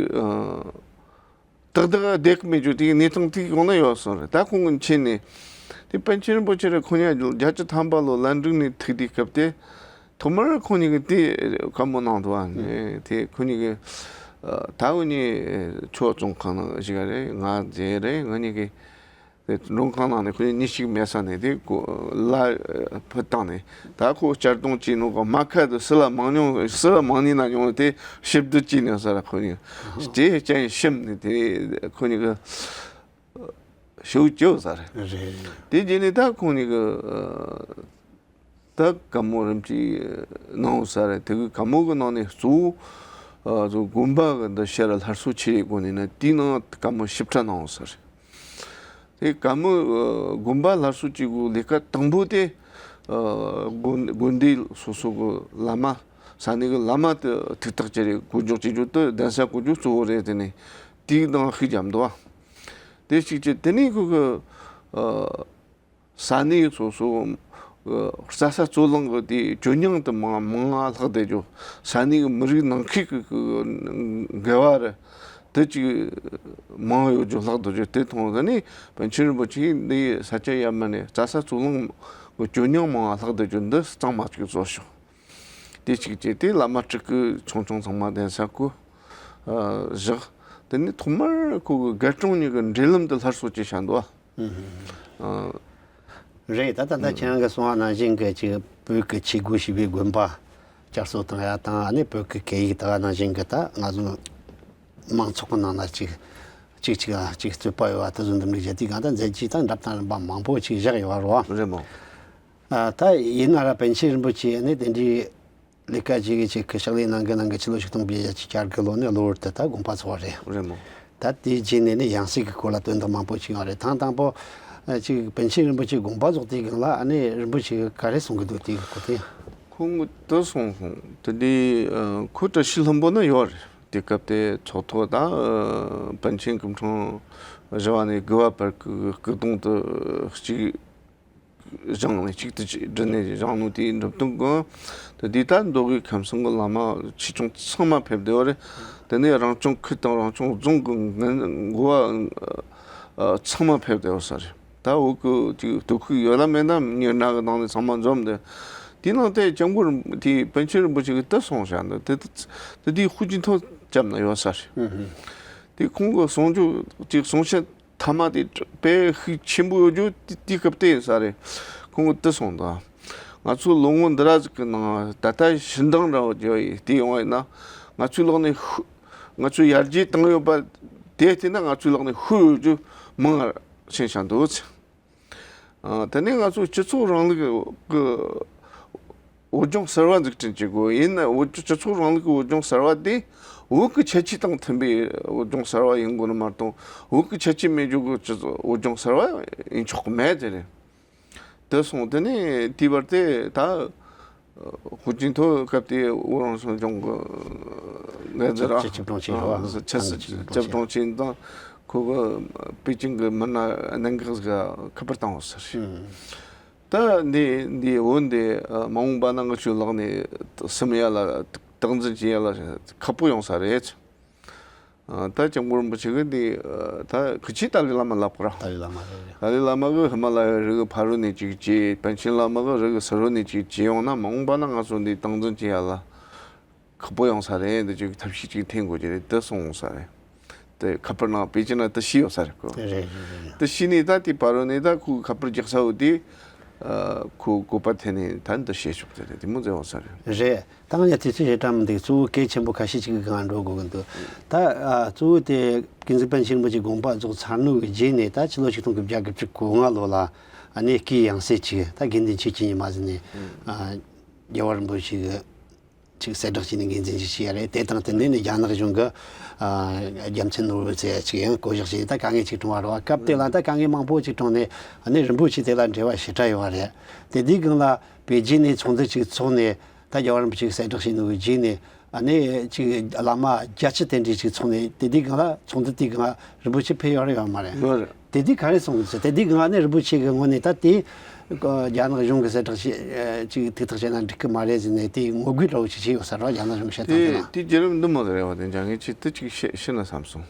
ཏག་ཏག་བསྡད་ཀྱི་མེད་རྒྱུ་དེའི་གནས་སྟངས་དེ་གང་ན་ཡོད་སོང་རེད། ད་ཁོང་གི་མཁྱེན་ནས་དེ་པཎ་ཆེན་རིན་པོ་ཆེ་རེད། ཁོ་གཉིས་བརྒྱད་ཅུ་ཐམ་པ་ལོ་ལན་ཀྲུང་ནས་ཐུག་དུས་སྐབས་དེ་ཐོག་མར་ཁོང་གཉིས་ཀྱིས་དེ་བཀའ་མོལ་གནང་འདུག་བ། དེ་ཁོང་གཉིས་ཀྱིས་ད་འུ་གཉིས་ཆོས་བཙོན་ཁང་ནང་ཞིག་རེད། ང་རྗེ་རེད། ང་གཉིས་ཀྱིས། དེ་མགྲོན་ཁང་ནང་ནས་ཁོ་གཉིས་གཉིས་ཤིག་མེད་ས་ནས་དེ་ཁོ་ལ་ཕུད་བཏང་ནས། ད་ཁོ་གཅར་རྡུང་བྱས་ནོ་ག་མ་ཁ་དུ་སུ་ལ་མང་ཉུང་སུ་ལ་མང་ཉུང་ན་ཉུང་དེ་ཞིབ་བསྡུར་བྱས་ནས་ས་ར་ཁོ་གཉིས་དེ་ཅན་ཤིམ་ནས་དེ་ཁོ་གཉིས་ཀྱི་ཤུགས་བཅོས་ས་རེད། རེད། དེ་རྗེས་ནས་ད་ཁོ་གཉིས་ཀྱི་ད་བཀའ་མོལ་རིམ་གྱིས་གནང་ས་རེད། དེ་གི་བཀའ་མོལ་གི་ནང་ནས་གཙོ་བོ་དགོན་པ་གི་འདི་ཕྱིར་སླར་གསོ་ཆེ་རེ་དགོས་ནས་ན་དེའི་ནང་བཀའ་མོལ་ཞིབ་ཕྲ་གནང་ས་རེད། དེ་བཀའ་མོལ་དགོན་པ་སླར་གསོ་བྱེད་དགོས་ལས་ཀ་དང་པོ་དེ་དགོན་དགོན་སྡེ་སོ་སོ་གི་བླ་མ་ས་གནས་གི་བླ་མ་དེ་ཐུགས་ཐག་བཅད་རེ་གོ་རྒྱུ་བྱེད་རྒྱུ་དེ་གདན་ས་བསྐོ་རྒྱུ་གཙོ་བོ་རེད། དེ་ནས་དེའི་ནང་ཤུགས་རྒྱབ་འདུག་བ། དེ་གཅིག་བྱས་དེ་ནས་ཁོ་གི་ས་གནས་སོ་སོ་རྩྭ་ས་རྩོད་གླེང་གི་དེ་ཇོ་མྱང་དུ་མང་མང་ང་ལྷག་བསྡད་རྒྱུ། ས་གནས་ཀྱི་མི་རིགས་ནང་ཁུལ་གྱི་འགལ་བ་རེད། དེ་ཅིག་མང་ཡོད་རྒྱུ་ལྷག་བསྡད་རྒྱུ་དེ་མཐོང་། དེ་ནས་པཎ་ཆེན་རིན་པོ་ཆེས་འདི་ས་སྐྱ་ཡར་མར་ནས་རྩྭ་ས་རྩོད་གླེང་གི་ཇོ་མྱང་མང་ང་ལྷག་བསྡད་རྒྱུ་འདི་གཙང་མ་ཅིག་བཟོ་ཤོག་དེ་གཅིག་བྱས་དེ་བླ་མ་སྤྲུལ་སྐུ་ཆུང་ཆུང་ཚང་མ་གདན་ས་བསྐོ་བཞག་དེ་ནས་ཐོག་མར་ཁོ་གི་དགེ་སློང་གཉིས་ཀྱི་འབྲེལ་ལམ་དེ་སླར་གསོ་བྱས་བཞག་འདུག་བ། རེད། ད་ད་ལྟ་ཁྱེད་རང་གིས་གསུངས་པ་ནང་བཞིན་གྱི་ཅིག་བོད་ཀྱི་ཆས་གོས་ཞེས་པའི་དགོན་པ་བསྐྱར་གསོ་བཏང་ཡ་དང་། ཨ་ནི་བོད་ཀྱི་སྐད་ཡིག་ད་ག་ནང་བཞིན་གྱི་ད་ང་ཚོ་མང་ཚོགས་ཀྱི་ནང་ན་ཅིག་ཅིག་ཅིག་ལ་ཅིག་རྩོད་པ་ཡོད་པ་དེ་ཚོ་འདུམ་འགྲིག་བྱེད་དུས་གང་ལྟར་མཛད་རྗེས་དང་འགྲེལ་བཤད་རིམ་པ་མང་པོ་ཅིག་བཞག་ཡོད་པ་རེད་བ། རེད་མོ། ཨ་ད་ཡིན་ན་ར་པཎ་ཆེན་རིན་པོ་ཆེ་ནི་དེ་འདྲའི་ལས་ཀ་ཅིག་གི་ཅིག་གི་ཕྱག་ལས་གནང་གི་གནང་གི་ཕྱི་ལོ་ཆིག་སྟོང་དགུ་བརྒྱ་བརྒྱད་ཅུ་གྱ་དགུ་ལོ་ནས་ལོ་བར་དུ་ད་དགོངས་པ་རྫོགས་པ་རེད། རེད་མོ། ད་དེའི་རྗེས་ནས་ནི་ཡང་སྲིད་ཀྱི་སྐོར་ལ་དོན་དག་མང་པོ་ཅིག་ཡོང་བ་རེད། དང་དང་པོ་ཨ་ཅིག་པཎ་ཆེན་རིན་པོ་ཆེ་དགོངས་པ་རྫོགས་དུས་སྒང་ལ་ཨ་ནི་རིན་པོ་ཆེ་གིས་ག་རེ་གསུང་གི་འདུག་དེའི་སྐོར་དེ། ཁོང་གིས་དེ་གསུངས་སོང་། དེ་འདྲའི་ཨ་ཁོ་བཀྲ་ཤིས་ལྷུན་པོ་ན་ཡོད་རེད། དེ་སྐབས་དེ་ཚོགས་ཐོག་ད་ཨ་པཎ་ཆེན་སྐུ་ཕྲེང་བཞི་པ་ནས་དགུ་པ་བར་གྱི་སྐུ་གདུང་དེ་གཅིག་བཞེངས་ནས་གཅིག་ཏུ་བསྒྲིལ་ནས་བཞེངས་ནོ་དེའི་འགྲུབ་སྟོན་གྱི་དེ་དུས་ད་མདོ་དབུས་ཁམས་གསུམ་གྱི་བླ་མ་ཆེ་ཆུང་ཚང་མ་ཕེབས་བསྡད་པ་རེད། དེ་ནས་རང་སྐྱོང་ཁུལ་དང་རང་སྐྱོང་རྫོང་གི་འགན་འགོ་བ་ཚང་མ་ཕེབས་བསྡད་པ་ས་རེད། ད་འོག་གི་དེ་སྟོད་ཁུལ་ཡོད་ལ་མེད་ན་མི་སྣ་གི་ནང་ནས་ཚང་མ་འཛོམས་ཏེ། དེའི་ནང་དེ་སྐྱབས་མགོན་དེ་པཎ་ཆེན་རིན་པོ་ཆེ་གིས་དེ་གསུངས་བཞག་འདུག་དེ་དེ་དེ་དུས་ཧུའུ་ཅིན་ཐའོ་སྐྱབས་ན་ཡོད་ས་རེད། དེ་ཁོང་གི་གསུང་རྒྱུ་ཅིག་གསུང་བཤད་ཐ་མ་དེ་དཔེ་ཤུགས་ཆེན་པོ་ཡོད་རྒྱུ་དེ་དེའི་སྐབས་དེ་ཡིན་ས་རེད། ཁོང་གིས་དེ་གསུངས་འདུག་ང་ཚོ་ལོ་ངོ་འདི་ར་ཟིག་གི་ནང་ད་ལྟ་ཞི་འདང་འདྲ་བོ་བརྒྱབ་ཡིན་དེ་ཡོང་བ་ཡིན་ན། ང་ཚོའི་ལག་ནས་ཤུ་ང་ཚོས་ཡར་རྒྱས་བཏང་ཡོད་པ་དེ་བལྟས་ན་ང་ཚོའི་ལག་ནས་ཤུར་ཡོད་རྒྱུ་མང་ང་ཕྱིན་བཞག་འདུག་ཟེར། ཨ་དེ་ནས་ང་ཚོ་སྤྱི་ཚོགས་རིང་ལུགས་ཀྱི་བོད་ལྗོངས་གསར་བ་འཛུགས་སྐྲུན་བྱེད་དགོས། ཡིན་ན་བོད་སྤྱི་ཚོགས་རིང་ལུགས་ཀྱི་བོད་ལྗོངས་གསར་བ་དེ་བོད་ཀྱི་ཁྱད་ཆོས་དང་མཐུན་པའི་བོད་ལྗོངས་གསར་བ་ཡིན་དགོས་ནི་མ་གཏོགས། བོད་ཀྱི་ཁྱད་ཆོས་མེད་རྒྱུ་གི་སྤྱི་ཚོགས་བོད་ལྗོངས་གསར་བ་ཡིན་ཆོག་གི་མེད་ཟེར་རེད། དེ་སོང་། དེ་ནས་དེའི་བར་དེ་ད་ཧུའུ་ཅིན་ཐའོ་སྐབས་དེ་བོད་རང་སྐྱོང་ལྗོངས་ཀྱི་འགན་འཛིན་ར་སྤྱི་ཁྱབ་དྲུང་ཆེ་རེད་བ། ཆབ་སྲིད་སྤྱི་ཁྱབ་དྲུང་ཆེ་དང་ཁོ་གི་པེ་ཅིང་གི་མི་སྣ་གནད་འགག་ཟིག་ཁ་པར་བཏང་བ་ཟེར། ད་འདི་འདི་འོ་འདི་མ་འོངས་པ་ན་ང་ཚོའི་ལག་ནས་སིམ་ཡ་ལ་སྟངས་འཛིན་བྱེད་ཡ་ལ་ཁག་པོ་ཡོང་ས་རེད། ད་སྐྱབས་མགོན་རིན་པོ་ཆེ་གིས་འདི་ད་ཁི་ཆོས་ཏཱ་ལའི་བླ་མ་ལབ་གི་ར། ཏཱ་ལའི་བླ་མ་རེད། ཏཱ་ལའི་བླ་མ་གིས་ཧི་མ་ལ་ཡའི་རི་གི་ཕ་རོལ་ནས་ཅིག་བྱས། པཎ་ཆེན་བླ་མ་གིས་རི་གི་ཕྱི་རོལ་ནས་ཅིག་བྱས་ཡོང་ན་མ་འོངས་པ་ན་ང་ཚོ་འདི་སྟངས་འཛིན་བྱེད་ཡ་ལ་ཁག་པོ་ཡོང་ས་རེད། འདི་ཅིག་ཐབས་ཤེས་ཅིག་འཐེན་དགོས་ཀྱི་རེད། དེ་གསུངས་ཡོང་ས་རེད། དེ་ཁ་པར་ནང་པེ་ཅིན་ན་དེ་ཤེས་ཡོད་ས་རེད་ཁོ། རེད་རེད་རེད། དེ་ཤེས་ནས་ད་དེ་ཕ་རོལ་ནས་ད་ཁོའི་ཁ་པར་རྒྱག་ས་བོ་དེ་ཁོའི་བཀོད་པ་འཐེན་ནས་ད་འདི་བཤད་ཆོག་དེ་རེད། དེ་མོ་ཟེར་ཡོང་ས་རེད། རེད། ད་ང་ཡང་དུས་ཚོད་ཞེ་དྲག་མི་འདུག་གཙོ་བོ་གལ་ཆེན་པོ་ཁ་ཤས་ཅིག་གི་སྒང་འགྲོ་དགོས་ཀྱི་འདུག་ད་ཨ་གཙོ་བོ་དེ་ཀུན་གཟིགས་པཎ་ཆེན་རིན་པོ་ཆེ་དགོངས་པ་རྫོགས་ཚར་ནོ་གི་རྗེས་ནས་ད་ཕྱི་ལོ་ཆིག་སྟོང་དགུ་བརྒྱ་དགུ་བཅུ་གོ་ལྔ་ལོ་ལ་ཨ་ནི་སྐུའི་ཡང་སྲིད་ཅིག་ད་དགེ་འདུན་ཆོས་ཀྱི་ཉི་མ་ཟེར་ནས་ཨ་རྒྱལ་བ་རིན་པོ་ཆེ་གི་ཅིག་གསལ་བསྒྲགས་བྱས་ནས་འགན་འཛིན་ཅིག་བྱས་ཡ་རེད། དེ་དང་དེ་འདྲ་ནས་རྒྱ་ནག་གཞུང་གི་ཨ་རྒྱལ་མཚན་ནོར་བུ་ཟེར་ཡ་ཅིག་ཡང་བསྐོ་གཞག་བྱས་ནས་ད་དཀའ་ངལ་ཅིག་བྱུང་བ་རེད་བ། སྐབས་དེ་ལ་ད་དཀའ་ངལ་མང་པོ་ཅིག་བྱུང་ནས་ཨ་ནི་རིན་པོ་ཆེ་དེ་ལ་འབྲེལ་བ་ཞེ་དྲག་ཡོད་བ་རེད། དེ་དུས་སྒང་ལ་པེ་ཅིན་ནས་ཚོགས་འདུ་ཅིག་ཚོགས་ནས། ད་རྒྱལ་བ་རིན་པོ་ཆེས་གསལ་བསྒྲགས་བྱས་ནོ་གི་རྗེས་ནས་ཨ་ནི་ཅིག་བླ་མ་བརྒྱད་ཅུ་དེ་འདྲས་ཅིག་ཚོགས་ནས། དེ་དུས་སྒང་ལ་ཚོགས་འདུ་དེའི་སྒང་ལ་རིན་པོ་ཆེ་ཕེབས་ཡོད་རེད་ཡོད་མ་རེད། ཡོད་རེད། དེ་དུས་ག་རེ་གསུངས་ཟེར། དེ་དུས་སྒང་ལ་ནི་རིན་པོ་ཆེ་གི་ངོས་ནས་ད་དེ་ རྒྱ་ནག་གཞུང་གི་གསལ་བསྒྲགས་བྱེད་ཅིག་ཐུགས་ཐག་བཅད་ན་འགྲིག་གི་མ་རེད་ཟེར་ནས་དེའི་ངོ་རྒོལ་འདྲ་བོ་ཞིག་བྱས་ཡོད་ས་རེད་བ། རྒྱ་ནག་གཞུང་བཤད་སྟངས་དེ་དེ་ལ། དེ་བརྒྱུད་རིམ་འདི་མོ་ཟིག་རེད་བ། དེ་འཇང་ངས་ཅིག་དེ་ཅིག་བཤད་བཤད་ན་བསམ་སོང་།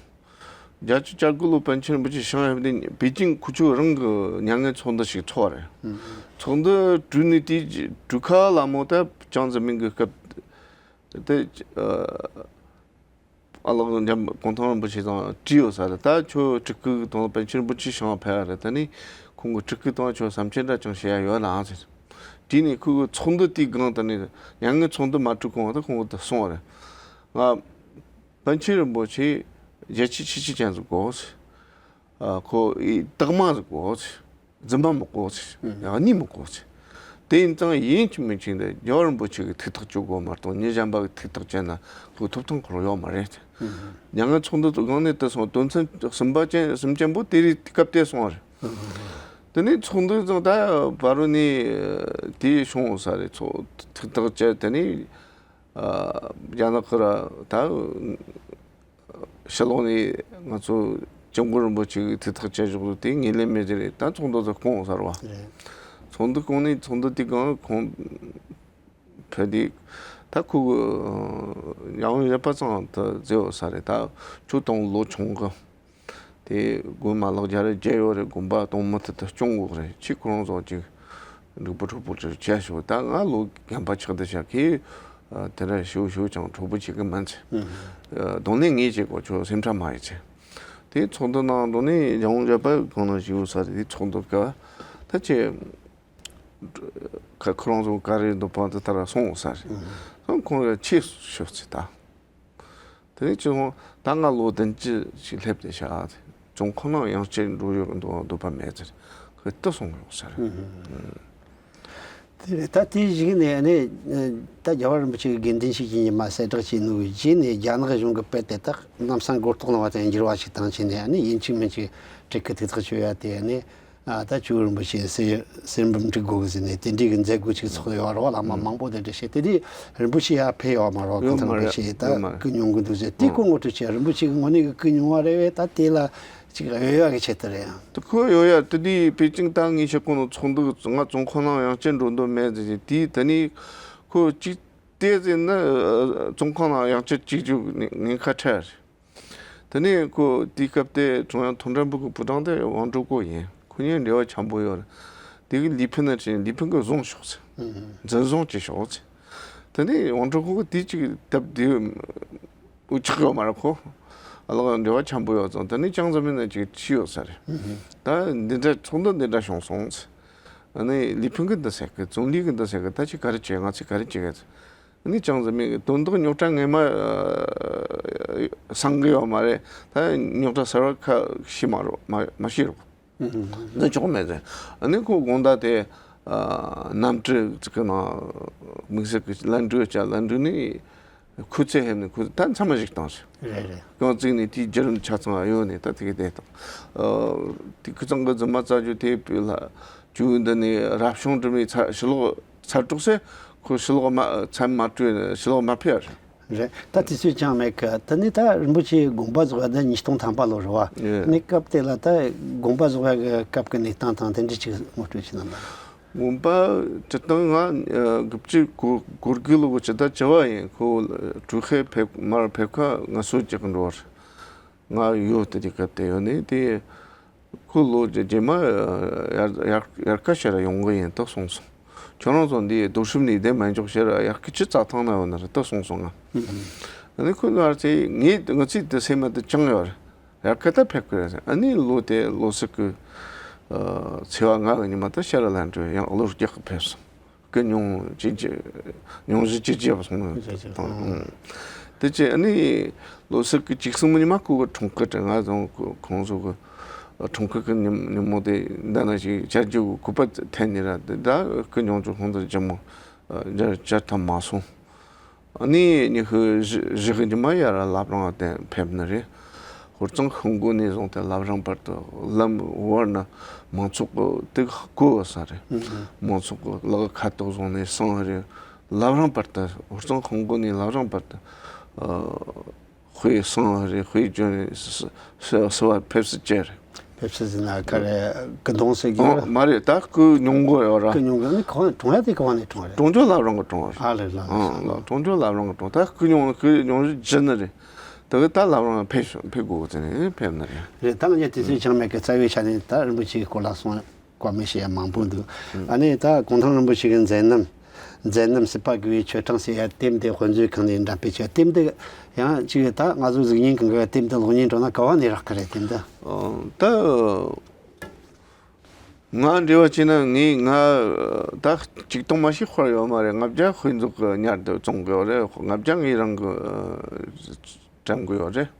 བརྒྱད་ཅུ་གྱ་དགུ་ལོ་པཎ་ཆེན་རིན་པོ་ཆེ་བྱང་ཡོད་དེ་པེ་ཅིང་ཁུ་ཆོ་རང་གི་མྱ་ངན་ཚོགས་འདུ་ཞིག་ཚོགས་པ་རེད། ཚོགས་འདུ་གྲོལ་ནས་དེའི་གྲོལ་ཁ་ལ་མོ་ད་ཅང་ཙེ་མིན་གྱི་སྐབས་དེ་ཨ་ལགས་འཇམ་གུང་ཐང་རིན་པོ་ཆེ་དང་བྲིས་ཡོད་ས་རེད། ད་ཁྱོད་སྤྲུལ་སྐུ་དང་པཎ་ཆེན་རིན་པོ་ཆེ་བྱང་ཕེབས་པ་རེད། ད་ནི་ཁོང་གི་སྤྲུལ་སྐུ་དང་ཁྱོད་བསམ་ཚུལ་འདྲ་ཅང་བཤད་ཡ་ཡོད་ལ་ཨང་ཟེར། དེ་ནས་ཁོ་གི་ཚོགས་འདུ་དེའི་སྒང་དེ་ནས་མྱ་ངན་ཚོགས་འདུ་མ་གྲོལ་གོང་དུ་ཁོང་གིས་དེ་གསུངས་པ་རེད། ང་པཎ་ཆེན་རིན་པོ་ཆེ་རྒྱལ་གཅེས་ཆོས་གཅེས་ཅན་ཟིག་དགོས། ཨ་ཁོ་ཡི་དག་མ་ཟིག་དགོས། རྫུན་པ་མི་དགོས། ཡང་གནས་མི་དགོས། དེ་ཡིན་ཙང་ཡིན་གཅིག་མིན་གཅིག་འདི་རྒྱལ་བ་རིན་པོ་ཆེ་གི་ཐུགས་ཐག་གཅོད་དགོས་མ་གཏོགས་མི་གཞན་པ་གི་ཐུགས་ཐག་བཅད་ན་ཁོ་ཐོབ་ཐང་ཁོ་རང་ཡོད་མ་རེད། མྱ་ངན་ཚོགས་འདུ་དེ་སྒང་ནས་དེ་སོང་དོན་ཚན་གསུམ་པ་ཅན་གསུམ་ཅན་པོ་དེ་རིགས་སྐབས་དེ་སོང་བ་རེད། དེ་ནས་ཚོགས་འདུ་ཚང་ད་བར་རུ་ནས་དེ་བྱུང་ས་རེད། ཚོགས་ཐུགས་ཐག་བཅད་དེ་ནས་རྒྱ་ནག་གི་ར་ད་ཕྱི་ལོགས་ནས་ང་ཚོ་སྐྱབས་མགོན་རིན་པོ་ཆེ་གི་ཐུགས་ཐག་བཅད་ཞོག་དེ་ངེས་ལེན་མེད་ཀྱི་རེད། ད་ཚོགས་འདུ་དེ་སྐོང་ས་རེད་བ། རེད། ཚོགས་འདུ་སྐོང་ནས་ཚོགས་འདུ་དེ་སྒང་ཁོང་ཕེབས་དུས་ད་ཁོ་གི་ཡང་ཡོད་པ་ཚང་དུ་མཛད་ཡོད་ས་རེད། ད་ཁྱོད་དང་ལོ་ཆུང་གི་དེ་དགོན་མ་ལག་བརྒྱ་རེ་བརྒྱད་ཡོད་རེད། དགོན་པ་དང་མུ་མཐུད་དུ་སྐྱོང་དགོས་རེད། ཁྱེད་ཁོ་རང་ཚོ་ཅིག་འགྲིག་པོ་གྲོགས་པོ་ཅིག་བྱས་ཤོག་ད་ང་ལོ་རྒན་པ་ཆགས་བསྡད་ཤག་གི་དེ་འདྲ་ཞུ་ཞུ་ཅང་གྲོགས་པོ་བྱེད་གི་མིན་ཚེ། གདོང་ལེན་ངས་བྱེད་དགོས། ཁྱོད་སེམས་ཁྲལ་མ་ཡེད་ཚེ། དེ་ཚོགས་འདུ་ནང་འགྲོ་ནས་ཡང་བརྒྱབ་པ་གང་ན་ཞུ་ས་རེད། དེ་ཚོགས་འདུ་སྐབས་ད་ཁྱེད་ཁ་ཁོ་རང་ཚོ་ག་རེ་འདུག་པ་འདི་ལྟར་སོང་ས་རེད། སོང་ཁོང་ར་ཆེ་ཤོག་ཚེ་ད། དེ་ནས་ཅི་སོང་ད་ང་ལོ་བདུན་ཅུ་ཞིག་སླེབས་ཏེ་བྱ་ཙུང་ཁོ་ནང་ཡང་བསྐྱར་འགྲོ་ཡོད་འདུག་འདོད་པ་མེད་ཟེར་ཁོས་ལྟ་སོང་ཡོང་ས་རེད། དེ་རེད། ད་དེའི་གཞུག་ནས་ནི་ད་རྒྱལ་བ་རིན་པོ་ཆེ་གི་དགེ་འདུན་ཞིག་ཡིན་ཉི་མ་གསལ་བསྒྲགས་བྱས་ནོ་རྗེས་ནས་རྒྱ་ནག་གཞུང་གི་དཔེ་དེ་དག་ལམ་སང་མགོ་རྟོགས་གནང་བ་དང་འགྱུར་བ་ཞིག་བཏང་བྱས་ནས་ནི་ཡིན་གཅིག་མིན་གཅིག་སྤྲུལ་སྐུ་ཐུགས་ཐག་ཆོད་ཡ་དེ་ནི། ཨ་ད་ཇོ་བོ་རིན་པོ་ཆེ་གསེར་གསེར་འབུམ་སྤྲུག་དགོས་གི་ཟེར་ནས་དེ་འདྲའི་གི་མཛད་སྒོ་ཅིག་ཚོགས་ཡོད་རེད་བ། བླ་མ་མང་པོ་དེ་འདྲ་བྱས། དེ་དུས་རིན་པོ་ཆེ་ཡར་ཕེབས་ཡོད་མ་རེད་བ། ཡོད་གང་ལྟར་མ་རིན་པོ་རེད། ཆེ་ད་ཡོད་མ་རེད། སྐུ་མྱོང་གི་འདུག་ཟེར། དེ་ཨང་སྐོར་ངོ་སྤྲོད་བྱས། རིན་པོ་ཆེ་གི་དངོས་གནས་གི་སྐུ་མྱོང་བ་རེད་བས། ད་དེ་ལ་ཅིག་འོས་ཡོད་གི་ཆེད་དུ་རེད། ཨང་། དེ་ཁོ་ཡོད་ཡ་དེ་དུས་པེ་ཅིང་ད་ངས་བཤད་གོ་ནོ་ཚོགས་འདུ་ང་ཙུང་ཁོ་ནང་ཡང་བསྐྱར་འགྲོ་འདོད་མེད་ཟེར་གྱི་དེ་དེ་ནས་ཁོ་ཅིག་བལྟས་ཟེར་ན་ཙུང་ཁོ་ནང་ཡང་བསྐྱར་ཅིག་བཅུག་ངས་ཁ་ཁྲལ་རེད། དེ་ནས་ཁོ་དེའི་སྐབས་དེ་ཀྲུང་དབྱང་མཐོ་འབྲིང་པུའུ་གི་པུའུ་ཀྲང་དེ་ཝང་ཀྲུའུ་ཀོ་ཡིན། ཁོ་གཉིས་འབྲེལ་བ་འཆམ་པོ་ཡོད་རེད། དེ་གི་ལི་ཕིན་ན་ཁྲིད། ལི་ཕིན་གི་བཟུང་ཤོག་ཟེར། འཛིན་བཟུང་བྱེད་ཤོག་ཟེར། དེ་ནས་ཝང་ཀྲུའུ་ཀོ་གི་དེ་གཅིག་སྟབས་བདེ་འུ་ཆགས་ཡོད་མ་རེད་ཁོ། ཨ་ལགས་འབྲེལ་བ་འཆམ་པོ་ཡོད་ཙང་དེ་ནས་ཅང་ཙེ་མིན་ན་ཅིག་ཁྲིད་ཡོད་ས་རེད། ད་འདི་འདྲ་ཚོགས་འདུ་འདི་འདྲ་བྱུང་སོང་ཟེར། ཨ་ནི་ལི་ཕིན་གི་འདི་ཟེར་གི། ཙུང་ལི་གི་འདི་ཟེར་གི། ད་ཅི་ག་རེ་བྱེད། ང་ཚོས་ག་རེ་བྱེད་གི་ཟེར། ནི་ཅང་ཙེ་མིན་གྱི་དོན་དག་རྙོག་དྲ་ངོ་མ་ཨ་སངས་གི་ཡོད་མ་རེད། ད་རྙོག་དྲ་གསར་བ་ཁ་ཤས་མ་རོ་མ་མ་ཤེས་རོགས། ཨུ་ཧུམ། འདི་ཆོག་མེད་ཟེར། ཨ་ནི་ཁོ་དགོང་དག་དེ་ཨ་གནམ་གྲུ་ཅིག་གི་ནང་དམིགས་བསལ་གྱི་ལན་གྲུ་བྱ་ལན་གྲུ་ནི་ཁོ་ཚོས་ཧེ་ནི་ཁོ་ད་མཚམས་མ་ཞིག་བཏང་ཟེར། རེད་རེད། རྐང་བཙུགས་ནས་དེའི་བརྒྱུད་རིམ་ཆ་ཚང་ཡོད་ནས་ད་དེ་ག་བསྡད་བཏང་། ཨ་དེ་ཁོ་ཚང་གི་རྫུན་མ་རྩ་རྒྱུ་དེ་བོད་ལ་ཇོ་བོ་འདི་ནས་རབ་བྱུང་སྒྲོལ་མའི་ཚ་ཕྱི་ལོགས་ཚར་གྲོགས་སེ་ཁོ་ཕྱི་ལོགས་མ་མཚམས་མ་གྲོལ་ཕྱི་ལོགས་མ་ཕེབས་རེད། རེད། ད་དུས་ཚོད་ཅང་མེད་གི། དེ་ནས་ད་རིན་པོ་ཆེའི་དགོངས་པ་རྫོགས་པ་ད་ཉིས་སྟོང་ཐམ་པ་ལོ་རེད་བ། ཡེ། ནས་སྐབས་དེ་ལ་ད་དགོངས་པ་རྫོགས་པ་གི་སྐབས་ཀྱི་གནས་སྟངས་དང་དེ་འདྲ་ཅིག་ངོ་སྤྲོད་བྱེད་ན་ལ། དགོངས་པ་སྤྱིར་བཏང་ང་ཨ་དགུ་བཅུ་གོ་གོ་དགུ་ལོ་གི་ཕྱི་ཟླ་བཅུ་པ་ཡིན། ཁོ་ཀྲུའུ་ཧེ་ཕེབས་མར་ཕེབས་ཁ་ང་གསོལ་རྒྱག་གི་འགྲོ་བར་ང་ཡོད། དེ་དུས་སྐབས་དེ་ཡོད་ནས་དེ། ཁོ་ལོ་རྗེས་རྗེས་མ་དབྱར་དབྱར་དབྱར་ཁ་ཕྱིར་ཡོང་གི་ཡིན་ད་གསུངས་སོང་། ཁྱོད་རང་ཚོ་འདི་རྡོ་ཧྲུམ་ནས་བསྡད་མ་འཇོག་ཕྱིར་དབྱར་ཁ་ཅི་རྩྭ་ཐང་ན་ཡོད་ན་རེད་ད་གསུངས་སོང་ང་། ཨ་ནི་ཁོ་ལ་ཚེ་ངས་ང་ཚོས་དེ་སེམས་མ་དེ་བཅངས་ཡོད་རེད། དབྱར་ཁ་ད་ཕེབས་ཀྱི་རེད་ཟེར། ཨ་ནི་ལོ་དེ་ལོ་གསར་གི་ཚེས་པ་ལྔ་གི་ཉི་མ་ད་ཕྱིར་ལ་འགྲོ་ཡང་ལོ་རྒྱག་གི་ཕེབས་སོང་། སྐུ་མྱོང་ཅི་ཅི་མྱོང་གཞི་ཅི་ཅི་ཡོད་སོང་ནས་ཅི་ཅི་དང་། ཨང་། དེ་ཅི་ཨ་ནི་ལོ་གསར་གི་གཅིག་གསུམ་ཉི་མ་ཁོ་གི་འཁྲུངས་སྐར་དྲན་ང་དང་ཁོ་ཁོང་ཚོ་གི་འཁྲུངས་སྐར་གི་ཉིན་ཉིན་མོ་དེ་འདི་ན་ཞིག་བཅར་རྒྱུ་གི་སྐུ་པར་འཐེན་ནི་ར་དེ་ད་སྐུ་མྱོང་ཅུ་ཁོང་ཚོ་ལྗིད་མོ་བཅར་བཅར་ཐབས་མ་སོང་། ཨ་ནི་ཉི་ཤུ་བཞི་བཞི་གི་ཉི་མ་ཡར་ལ་བླ་བྲང་དེ་ཕེབས་ནི་རེད། ཧོར་གཙང་ཤང་སྒོ་ནས་བཟུང་སྟེ་བླ་བྲང་བར་དུ་ལམ་བར་ན་མང་ཚོགས་ཀྱི་དེ་བསྐོར་བ་ས་རེད། ཨང་། མང་ཚོགས་ཀྱི་ལག་ཁ་ཐོག་བཟུང་ནས་སོང་བ་རེད། བླ་བྲང་བར་དུ་ཧོར་གཙང་ཤང་སྒོ་ནས་བླ་བྲང་བར་དུ་ཨ་དཔེ་སོང་བ་རེད། དཔེ་བརྗོད་ནས་ས་ས་ས་བ་ཕེབས་སུ་བཅར་རེད། ཕེབས་བསུ་ཟེར་ན་ག་རེ་སྐུ་གདུང་ཟེར་གྱི་ཨོ་རེད། མ་རེད། ད་སྐུ་མྱོང་གོ་ཡོད་ར། སྐུ་མྱོང་གི་ནི་གང་ནས་གྲོངས་ཡ་དེ་གང་ནས་གྲོངས་རེད། གྲོང་ཆོག་བླ་བྲང་གི་གྲོངས་རེད། ཨ་ལེ་ལ་ལ་ཨང་ལ་གྲོང་ཆོག་བླ་བྲང་གི་གྲོངས། ད་སྐུ་མྱོང་སྐུ་མྱོང་རིས་བརྒྱུད་ནི་རེད། ད་གི་ད་བླ་བྲང་ཕེབས་ཤོག་ཕེབས་དགོས་གི་ཟེར་ནས་ཕེབས་ནི་རེད། རེད། ད་ང་ཚོ་དུས་ཚོད་ཅང་མེད་གི། རྩ་བའི་ཆ་ནས་ད་རིན་པོ་ཆེའི་སྐོར་ལ་གསུང་བཀའ་མོལ་བཤད་ཡ་མང་པོ་འདུག་ཨ་ནི་ད་གུང་ཐང་རིན་པོ་ཆེ་གི་མཛད་རྣམ། མཛད་རྣམ་སྲིད་པ་དགུ་བའི་ཆོས་འཕྲིན་ཟེར་ཡ་དེབ་འདི་དཔེ་མཛོད་ཁང་ནས་འགྲེམས་སྤེལ་བྱས། དེབ་འདི་ཡང་ཅིག་ད་ང་ཚོ་གཟུགས་བརྙན་གང་གི་དེབ་འདི་གློག་བརྙན་འགྲོ་ན་ག་བ་ནས་རག་གི་རེད། དེབ་འདི། ཨོ་ད་ང་འབྲེལ་བ་བྱས་ན་ངས་ང་ད་ཅིག་སྟོང་མ་ཞིག་དཔར་ཡོད་མ་རེད། ལྔ་བརྒྱ་དཔེ་མཛོད་གི་ཉར་དུ་བཙོང་གི་ཡོད་རེད། ལྔ་བརྒྱ་ངས་རང་གི་དྲན་གི་ཡོད་རེད།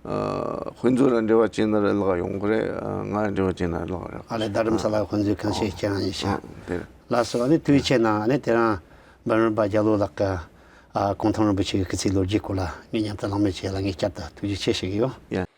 ཨ་དཔེ་མཛོད་ར་འབྲེལ་བ་བྱས་ན་ར་ལག་ཡོང་གི་རེད། ང་འབྲེལ་བ་བྱས་ན་ར་ལག་རེད། ཨ་ལེ། རྡ་རམ་ས་ལ་དཔེ་མཛོད་ཁང་ཞིག་ཀྱང་ཡིན་ཤག་ཨ་དེ་རེད། ལགས་སོ། ཨ་ནི་དུས་ཆེ་ན་ཨ་ནི་དེ་རིང་འབུམ་རམས་པ་རྒྱ་ལོ་ལགས་ཀྱི་ཨ་གུང་ཐང་རིན་པོ་ཆེ་གི་སྐུ་ཚེའི་ལོ་རྒྱུས་སྐོར་ལ་ངས་མཉམ་དུ་གླེང་མོལ་བྱས་ལ་ངས་བསྐྱར་དུ་ཐུགས་རྗེ་ཆེ་ཞུ་གི་ཡོད། ཡ་